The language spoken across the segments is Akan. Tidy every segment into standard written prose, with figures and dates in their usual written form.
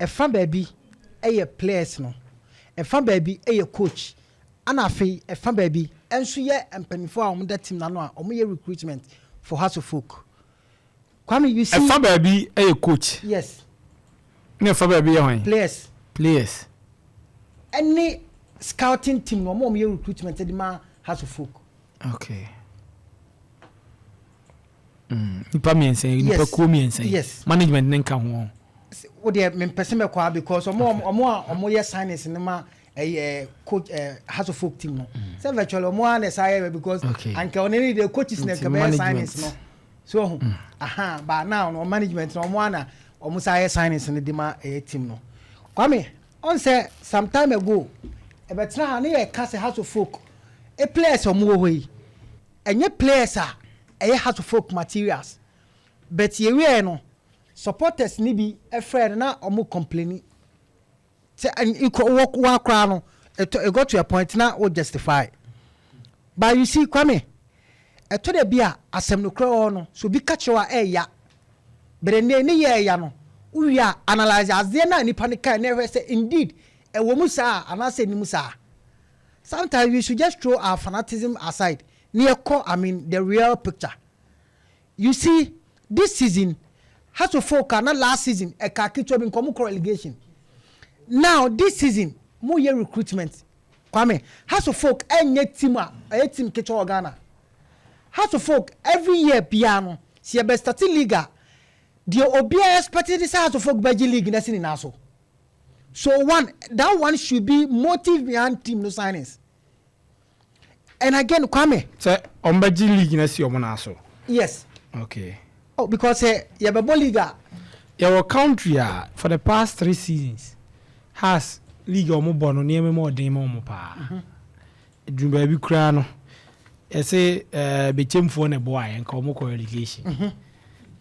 Ɛfa baabi ɛyɛ players no, ɛfa baabi ɛyɛ coach, ana afei ɛfa baabi ɛnso yɛ mpanimfoɔ a wɔn da team n'ano a wɔn yɛ recruitment for Hearts of Oak. Kwame, you see. Ɛfa baabi ɛyɛ coach. Yes. Ne ɛfa baabi yɛ hwan? Players. Players. Ɛne scouting team no, wɔn a wɔn yɛ recruitment de ma Hearts of Oak. Okay. Nipa mmiɛnsa yi, nipa kuo mmiɛnsa yi. Yes. Management ne nka ho. O deɛ, mempɛ sɛ mɛkɔ a, because ɔmo a ɔmo yɛ signings ne ma ɛyɛ coach, Hearts of Oak team no, sɛ virtually ɔmo a na ɛsa yɛ, because anka ɔne ne de coaches na Nti nka bɛyɛ management. signings no so ɔho aha, but now no, management no, ɔmo a na ɔmo sa yɛ signings no de ma ɛyɛ team no. Kwame, ɔn sɛ some time ago ɛbɛtena ha ne yɛ ka sɛ Hearts of Oak e players a ɔmo wɔ hɔ yi, ɛnyɛ players a ɛyɛ Hearts of Oak materials, but yɛwiɛ no, supporters ni bi ɛfrɛ no na ɔmo complain sɛ ikɔ wɔ wɔ akora no, it got to a point na o justify. But you see, Kwame, ɛtɔ da bi a asɛm no kora wɔ no so, obi ka kyerɛ a ɛɛya bɛrɛ ne yɛ ɛɛya no, wowie a, analyse adeɛ na nipa no kae na ɛhwɛ sɛ indeed ɛwɔ mu saa anaasɛ ɛnim saa. Sometimes we should just throw our fanatism aside ne yɛkɔ, I mean, the real picture. You see, this season, Hearts of Oak na last season ɛka ketewa bi nkɔmɔ kɔ relegation. Now this season mo yɛ recruitment. Kwame, Hearts of Oak ɛnyɛ team a ɛyɛ team ketewa wɔ Ghana. Hearts of Oak, every year biara no, si yɛ bɛ start league a, deɛ obiara expected sɛ Hearts of Oak bɛgye league na si nyinaa so. So one, that one should be motive behind team no signings. And again, Kwame, sɛ ɔmo bɛgye league na si ɔmo nan so. Yes. Oh, because yɛbɛbɔ league a, Yɛwɔ country a for the past three seasons has league a ɔmo bɔ no, nneɛma mu ɔden ma ɔmo paa. Duru baabi koraa no, yɛsɛ Bɛkyɛmfoɔ na ɛbɔ a yɛnka ɔmo kɔ relegation.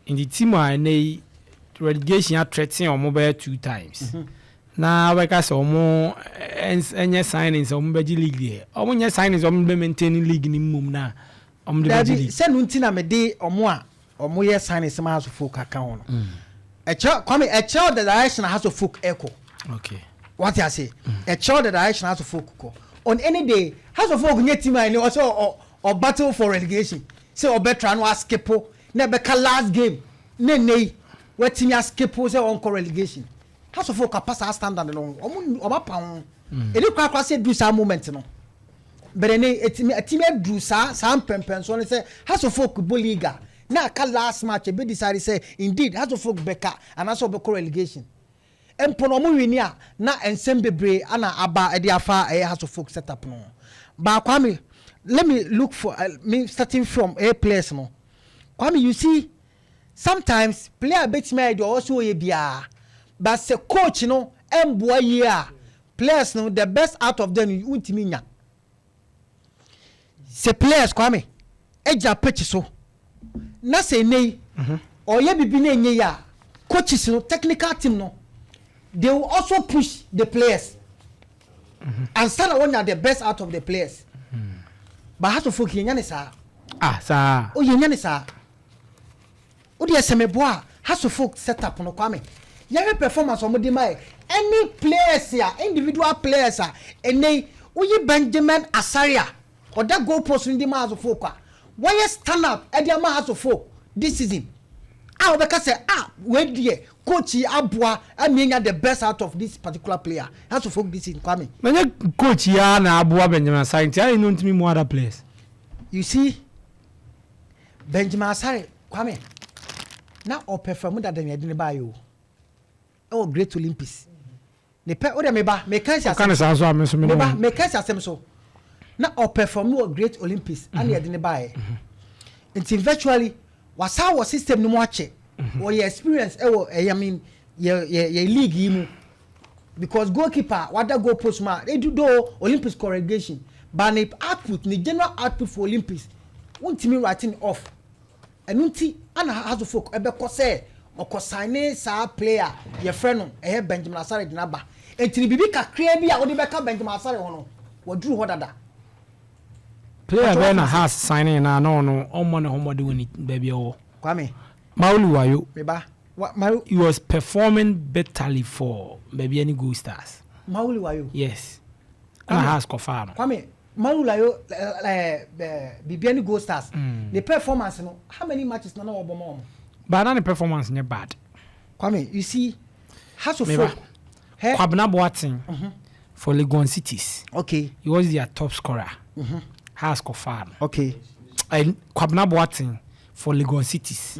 Nti team a ɛnɛ yi relegation athreaten ɔmo bɛyɛ two times na wɔbɛka sɛ ɔmo ɛnyɛ signings a ɔmo bɛgye league deɛ, ɔmo nyɛ signings a ɔmo bɛ maintain league ni mmom na ɔmo de bɛgye Dabi. league. Sɛ no nti na mede ɔmo a ɔmo yɛ signings ma Hearts of Oak aka ho no. Ɛkyerɛ, Kwame, ɛkyerɛ the direction a Hearts of Oak ɛkɔ. Wate ase? Ɛkyerɛ the direction Hearts of Oak kɔ. On any day, Hearts of Oak nye team a ɛni ɔsɛ ɔ battle for relegation sɛ ɔbɛtra no askip na ɛbɛka last game ne nne yi watumi askip sɛ ɔnkɔ relegation. Hearts of Oak apa saa standard no, ɔmo apa ho ɛni korakora sɛ du saa moment no bɛrɛ ne etimi aduru saa mpɛmpɛnsoɔ no sɛ Hearts of Oak bɔ league a na aka last match ebi decide sɛ indeed Hearts of Oak bɛka anaasɛ ɔbɛkɔ relegation mpo na ɔmo win a, na nsɛm bebree ana aba ɛde afa ɛyɛ Hearts of Oak setup no. But Kwame, let me look for me starting from a players no. Kwame, you see, sometimes player betumi ayɛ deɛ ɔwɔ so ɔyɛ biara, but sɛ coach no ɛmboa yie a, players no, the best out of them ntumi nya. Sɛ players, Kwame, ɛgya pitch so na sɛ ene yi ɔyɛ bibi na enye yi a, coaches no, technical team no, they will also push the players ansa na wɔnya the best out of the players. But Hearts of Oak, yɛn nya ne saa. Ah, saa. O, yɛn nya ne saa. O deɛ, sɛmɛ bɔ a, Hearts of Oak set up no, Kwame, yɛhwɛ performance ɔmo de ma yɛ, any players a, individual players a ɛnɛ yi woyi Benjamin Asare a ɔda goal post no de ma Hearts of Oak a wɔyɛ stand up ɛde ama Hearts of Oak this season a wɔbɛka sɛ, ah, wei deɛ coach yi aboa ɛmi enya the best out of this particular player, Hearts of Oak this season, Kwame? Na nye coach yi ara na aboa Benjamin Asare, nti ayi no ntumi mu other players. You see, Benjamin Asare, Kwame, na ɔperform dada na yɛde ne baayɛ o ɛwɔ Great Olympics ne pɛ o de meba meka si ɔka ne saa so a, me nso me ne meba wɔn. Meka si asɛm so na ɔperform wɔ Great Olympics ɛna yɛde ne baayɛ, nti virtually wasa wɔ system no mu akyɛ, wɔyɛ experience ɛwɔ ɛyɛ, I mean, yɛ league yi mu, because goalkeeper wada goal post mu a edu do Olympics kɔ relegation, but ne output, ne general output for Olympics, wontumi writing off. Ɛno nti ana Hearts of Oak ɛbɛkɔ sɛ ɔkɔ sign saa player yɛfrɛ no ɛyɛ Benjamin Asare de n'aba. Nti ne biribi kakraa bi a wɔde bɛka Benjamin Asare ho no, wɔduru hɔ dada. Player Ɔtɔ bɛyɛ na wɔn Hearts signing na ɔno ɔmmɔ ne ho mmɔden wɔ ne baabi a ɔwɔ. Kwame. Mauli Wayo. Meba. He was performing bitterly for Bibiani Gold Stars. Mawuli Wayo. Yes. Ɛna Hearts kɔfaa no. Kwame, Mawuli Wayo, Bibiani Gold Stars. Ne performance no, how many matches na wɔbɔ ma wɔn? But na ne performance nyɛ bad. Kwame, you see, Hearts of Oak. Kwabena Boateng for Legon Cities. He was their top scorer. Hearts kɔfaa no. And Kwabena Boateng for Legon Cities.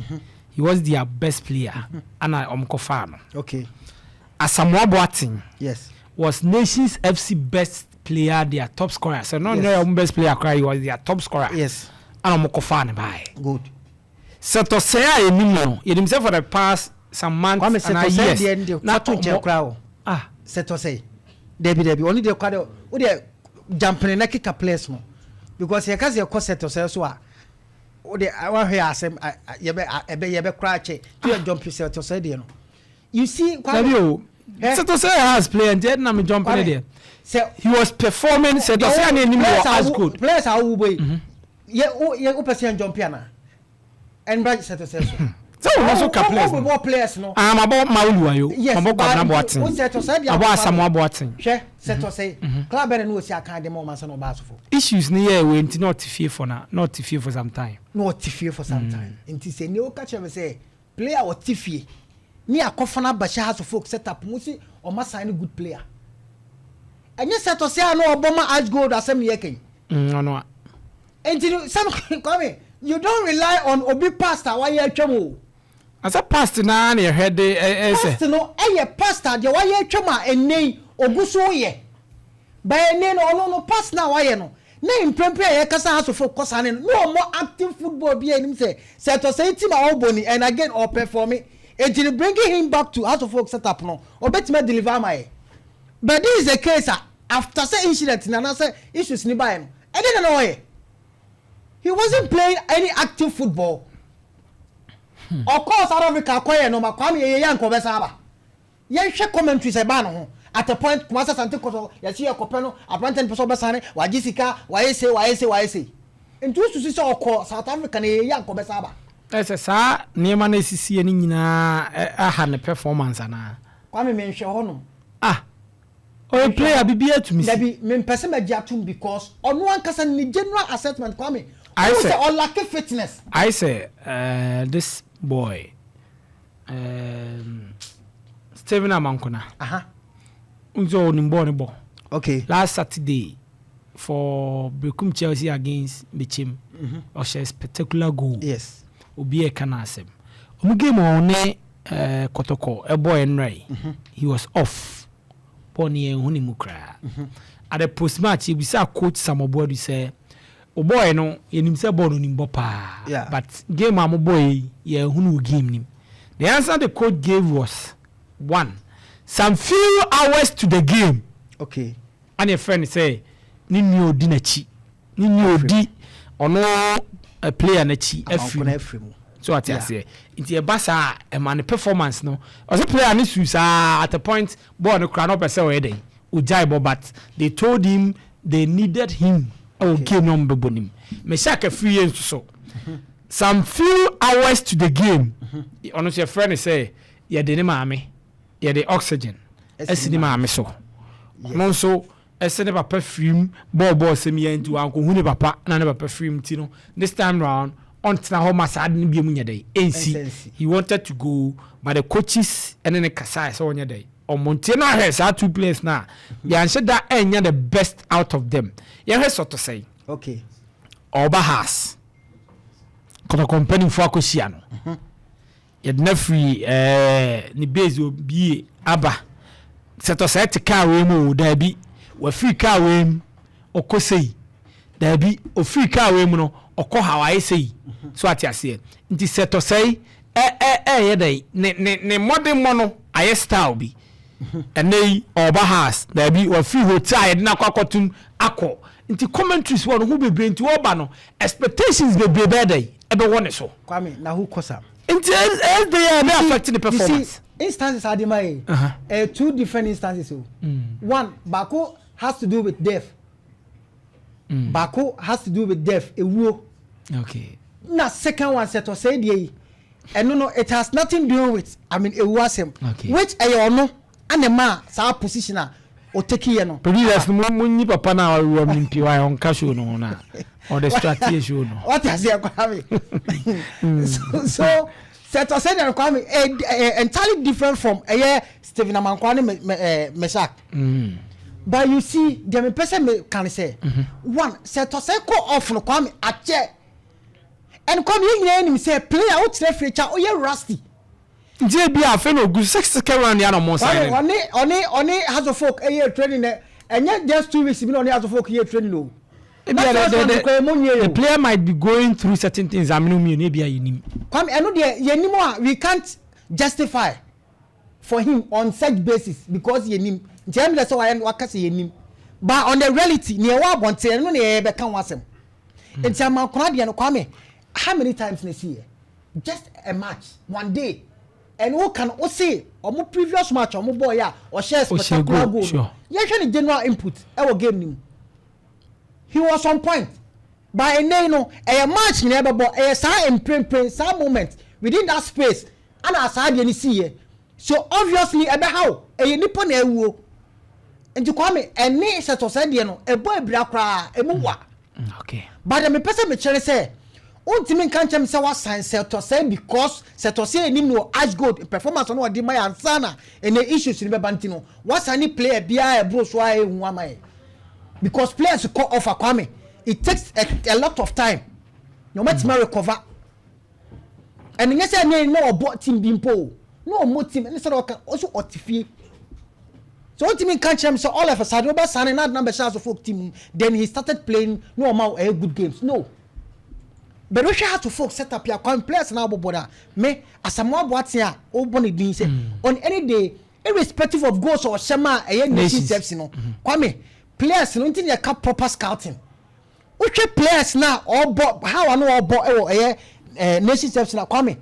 He was their best player. Ana ɔmo kɔfaa no. Asamoah Boateng was Nations FC best player, their top scorer. So no, no, best player koraa, he was their top scorer. Ana ɔmo kɔfaa ne baeɛ. Seth Osei a yɛnim no, yɛnim sɛ for the past some months Kwame, and Seth Osei years deɛ na to nkyɛn koraa o. Ah. Seth Osei. Dabi dabi, ɔno deɛ koraa deɛ, o deɛ jumping na keka players no. Because yɛka sɛ yɛkɔ Seth Osei so a, o deɛ wahwɛ yɛ asɛm yɛbɛ ɛbɛ yɛbɛ koraa kyɛ. Tu yɛ jump Seth Osei deɛ no. You see, Kwame. Dabi o. Seth Osei has player nti ɛna mi jump ne deɛ. Sɛ he was performing, Seth Osei ne anim wɔ as good. Players a wowu bɔ yi, yɛ o yɛ o pɛ sɛ yɛn jump ana? Ɛnbra Seth Osei so. Sɛ wɔn nso ka players no. Wɔn bɔ players no. Ah, ma bɔ Mawuli Wayo. Yes, ma bɔ Kwabena Boateng. Seth Osei deɛ. Ma bɔ Asamoah Boateng. Hwɛ, Seth Osei. Club bɛrɛ no osi akan de ma ɔmo ansa na ɔba asofo. Issues ni yɛ ewe nti na ɔte fie for na ɔte fie for some time. Na ɔte fie for some time. Nti sɛ ne o ka kyerɛ mi sɛ player ɔte fie ne akɔfa na abahyɛ Hearts of Oak set up mo si ɔma sign good player. Ɛnyɛ Seth Osei a na ɔbɔ ma Ash Gold asɛm yɛ kɛn. Ɔno a. Nti sɛm Kwame, you don't rely on obi past a wayɛ atwam o. Asɛ past naa na yɛhwɛ de ɛsɛ. Past no ɛyɛ past a deɛ wayɛ atwam a ɛnɛ yi ogu so yɛ. Bɛyɛ ɛnɛ no ɔno no past na wayɛ no na mprempren a yɛkasa Hearts of Oak kɔsa ne no na ɔmɔ active football bi a anim sɛ Seth Osei team a ɔbɔ ni, and again ɔperform, eti bringing him back to Hearts of Oak setup no, ɔbɛtumi deliver ama yɛ. But this is the case a after sɛ incident na anaasɛ issues ni baayɛ no, ɛde na ɔyɛ, he wasn't playing any active football. Ɔkɔɔ South Africa akɔyɛ no ma Kwame yɛ yɛ nkɔ bɛsa aba. Yɛnhwɛ commentaries ɛbaa ne ho at a point. Kumasi Asante Kɔtɔ yɛsi yɛ kɔpɛ no, aberante no pɛ sɛ ɔbɛsan ne wagye sika, wayɛ se, wayɛ se, wayɛ se, nti wosusu sɛ ɔkɔ South Africa na yɛ yɛ nkɔ bɛsa aba. Ɛsɛ saa nneɛma no esisi yɛ no nyinaa aha ne performance anaa? Kwame, menhwɛ hɔ nom. Ah, ɔyɛ player, bibi atumi si. Dabi, mempɛ sɛ magye atom because ɔno ankasa ne general assessment, Kwame, ɔno sɛ ɔlack fitness. Ayɛ sɛ this boy Stephen Amankona. Nso ɔnim bɔɔl ne bɔ. Last Saturday for Berekum Chelsea against Bechem, ɔhyɛ spectacular goal. Obi ɛka n'asɛm. Ɔmo game a ɔne Kɔtɔkɔ ɛbɔ ɛnura yi, he was off. Bɔɔl ne yɛn ho ne mu koraa. At the post match, ebisa coach Samuel Boadu sɛ ɔbɔɔl no, yɛnim sɛ bɔɔl no nim bɔ paa. But game a mo bɔ yi, yɛn ho no wɔ game nim. The answer the coach gave was one, some few hours to the game. Ɛna efrɛ no sɛ ne nua odi n'akyi, ne nua odi ɔno a player n'akyi afiri mu. So ate aseɛ, nti ɛba saa, ɛma ne performance no, ɔsɛ player ne su saa at a point bɔɔl no kora na ɔpɛ sɛ ɔyɛ dɛ ogyae bɔ, but they told him they needed him ɛwɔ game na ɔmo bɛbɔ nim. Meshack afiri yɛ nso so, some few hours to the game, ɔno nso yɛfrɛ no sɛ yɛde ne maame, yɛde oxygen ɛsi ne maame so. Ɔno nso ɛsɛ ne papa firim bɔɔl bɔɔl sɛm yɛn, nti wankohu ne papa na ne papa firim, ti no this time round ɔntena hɔ ma saa de no bi mu nyɛ dɛ ɛnsi. He wanted to go, but the coaches ɛne ne kasa sɛ ɔnyɛ dɛ ɔmo ntie no. Ahwɛ saa two players na yɛnhyɛ da ɛnya the best out of them. Yɛhwɛ Seth Osei. Ɔba Hearts, Kɔtɔkɔ mpanimfoɔ akɔhyia no, yɛde no afiri ne base obie aba. Seth Osei te kaa wei mu o, daabi, wafiri kaa wei mu ɔkɔ sei, daabi, ofiri kaa wei mu no ɔkɔ ha, wayɛ sei so, ate aseɛ? Nti Seth Osei ɛ ɛ ɛyɛ dɛ ne mmɔdemmɔ no ayɛ style bi. Ɛnɛ yi ɔba Hearts, daabi, wafiri hotel a yɛde no akɔ akɔtum akɔ, nti commentaries wɔ no ho bebree, nti wɔba no expectations bebree bɛyɛ dɛ ɛbɛwɔ ne so. Kwame, na who cause am? Nti ɛyɛ dɛ ɛbɛ affect the performance. You see, instances adema yi, two different instances o. One baako has to do with death. Baako has to do with death, ewuo. Na second one, Seth Osei deɛ yi, Ɛno no, it has nothing to do with, I mean, ewu asɛm, which ɛyɛ ɔno ana ma saa position a ɔtake yɛ no. Producers no, mo nyi papa no a ɔwɔ mu mpi wa ɔnka show no ho na ɔde strategy show no. Wate aseɛ, Kwame? So Seth Osei deɛ, Kwame, entirely different from ɛyɛ Stephen Amankwa ne Meshack. But you see, deɛ mepɛ sɛ me kan sɛ one, Seth Osei kɔ off no, Kwame, akyɛ, and Kwame, yɛn nyinaa nim sɛ player wokyerɛ firi kya ɔyɛ rusty. Nti ebi afei na ogu six second round ya na ɔmo sign no. Ɔne Hearts of Oak ɛyɛ training nɛ, ɛnyɛ just 2 weeks bi na ɔne Hearts of Oak yɛ training o. Ebi a the player might be going through certain things aminu mienu, ebi a yɛ nim. Kwame, ɛno deɛ yɛ nim a, we can't justify for him on such basis because yɛ nim. Nti ɛmi dɛ sɛ wayɛ waka sɛ yɛ nim, but on the reality nea ɛwɔ abɔnten, ɛno na yɛ bɛka ho asɛm. Nti Amankona deɛ no, Kwame, how many times na esi yɛ just a match one day? And wo kan o se ɔmo previous match ɔmo bɔ yɛ a ɔhyɛ spectacular goal no, yɛhwɛ ne general input ɛwɔ game ni mu, he was on point. But ɛnɛ no, ɛyɛ match nyinaa ɛbɛbɔ, ɛyɛ saa mprempren saa moment within that space ana saa deɛ no si yɛ. So obviously ɛbɛha o, ɛyɛ nipa na ɛwuo. Nti Kwame, ɛne sɛtɔsɛ deɛ no ɛbɔ ebira koraa emu wa. But mepɛ sɛ mekyerɛ sɛ wontumi nka nkyɛn sɛ wasan Seth Osei because Seth Osei anim no ash gold performance no ɔde ma yɛ ansa na ɛnɛ issues no bɛba. Nti no wasan ne player biara ɛboro so a ehu ama yɛ because players kɔ off, Kwame, it takes a lot of time na ɔmɛtumi recover. Ɛne nyɛ sɛ ɛne na ɔbɔ team bi mpo o, na ɔmɔ team ɛne sɛ ɔka ɔso ɔte fie. So wontumi nka nkyerɛ m sɛ all of a sudden wobɛsane na adena bɛhyɛ Hearts of Oak team, then he started playing na ɔma ɛyɛ good games no. But wohwɛ Hearts of Oak set up yɛ kwan, players na abobɔ no a, me Asamoah Boateng a wobɔ ne din sɛ on any day, irrespective of goals ɔhyɛ ma a ɛyɛ Nations FC no, Kwame, players no nti na yɛka proper scouting. Wohwɛ players na ɔbɔ how ano ɔbɔ ɛwɔ ɛyɛ Nations FC na, Kwame,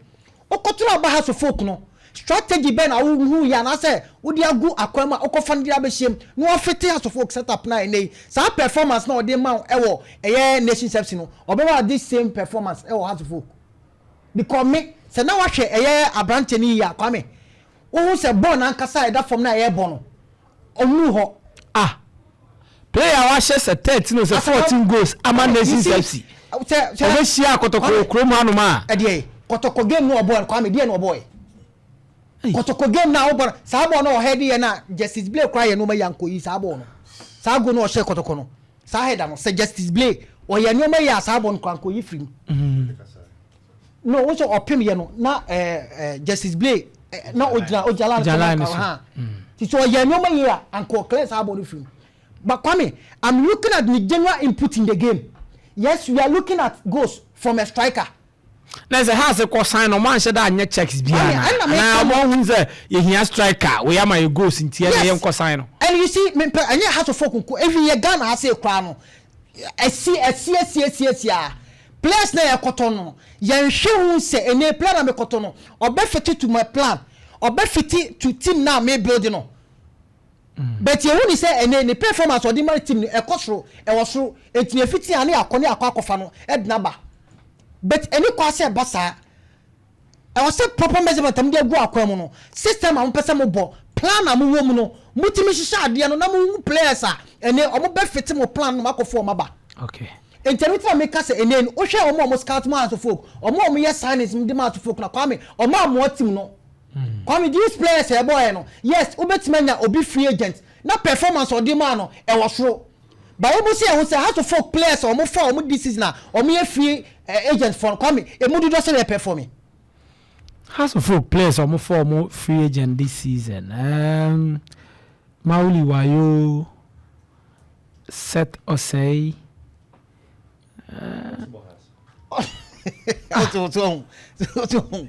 wokɔtoro aba Hearts of Oak no, strategy bɛn na wohu yɛ anaasɛ wode agu akwan mu a wokɔfa no de abɛhyia mu na wɔfete Hearts of Oak set up na ɛnɛ yi saa performance na ɔde ma wo ɛwɔ ɛyɛ Nations FC no, ɔbɛma this same performance ɛwɔ Hearts of Oak? Because me sɛ na wahwɛ ɛyɛ aberanteɛ no yie a, Kwame, wohu sɛ bɔɔl n'ankasa a ɛda fam na ɛyɛ bɔ no, ɔnnu hɔ. Ah, player a wahyɛ sɛ 13 o sɛ 14 goals ama Nations FC, ɔbɛhyia Akɔtɔkɔ kurom hanom a. Ɛdeɛ Kɔtɔkɔ game no ɔbɔ, Kwame, deɛ no ɔbɔ yɛ Kɔtɔkɔ game na ɔbɔ saa bɔɔl no, ɔhɛ de yɛ na Justice Blay kora yɛ nneɛma yɛ anko yi saa bɔɔl no, saa goal no ɔhyɛ Kɔtɔkɔ no, saa header no, sɛ Justice Blay ɔyɛ nneɛma yɛ a, saa bɔɔl no kora anko yi firi mu no. Wosɔ ɔpem yɛ no na ɛɛ ɛɛ Justice Blay na ogyina line so ha ti sɛ ɔyɛ nneɛma yɛ a, anko clear saa bɔɔl no firi mu. But Kwame, I'm looking at the general input in the game. Yes, we are looking at goals from a striker. Na sɛ ha sɛ kɔ sign no, ɔmo anhyɛ da anyɛ checks biara na anaa ɔmo ahun sɛ yɛhia striker wei ama yɛ goals, nti ɛna yɛn kɔ sign no. And you see, me mpɛ ɛnyɛ Hearts of Oak nko, even yɛ Ghana ha se koraa no, ɛsi ɛsi esi esi esi a players na yɛ kɔtɔ no, yɛn hwɛ hu sɛ ɛnɛ player na mi kɔtɔ no, ɔbɛ fit to my plan, ɔbɛ fit to team na mi build no. But yɛhu ni sɛ ɛnɛ ne performance ɔde ma team no ɛkɔ soro, ɛwɔ soro, eti efiti a ne akɔ ne akɔ akɔfa no ɛdina ba. But ɛni kɔ asɛ ɛba saa, ɛwɔ sɛ proper measurement am de agu akwan mu no, system a mo pɛ sɛ mo bɔ, plan a mo wɔ mu no, mo ti mi hyehyɛ adeɛ no na mo hu players a ɛnɛ ɔmo bɛ fit mo plan no, mo akɔfo ɔmo aba. Nti ɛno ti na mi ka sɛ ɛnɛ no, wohwɛ ɔmo a ɔmo scout mo Hearts of Oak, ɔmo a ɔmo yɛ signings mo de ma Hearts of Oak na, Kwame, ɔmo a mo team no, Kwame, these players ɛbɔ yɛ no, yes, wobɛtumi anya obi free agent na performance ɔde maa no ɛwɔ soro, but wɔn sɛ ɛho sɛ Hearts of Oak players a wɔn fa wɔn this season a wɔn yɛ free agent for, Kwame, emu dodo sɛ yɛ performing. Hearts of Oak players a wɔn fa wɔn free agent this season, Mauli Wayo, Seth Osei. Ɔtí o tí o tí o.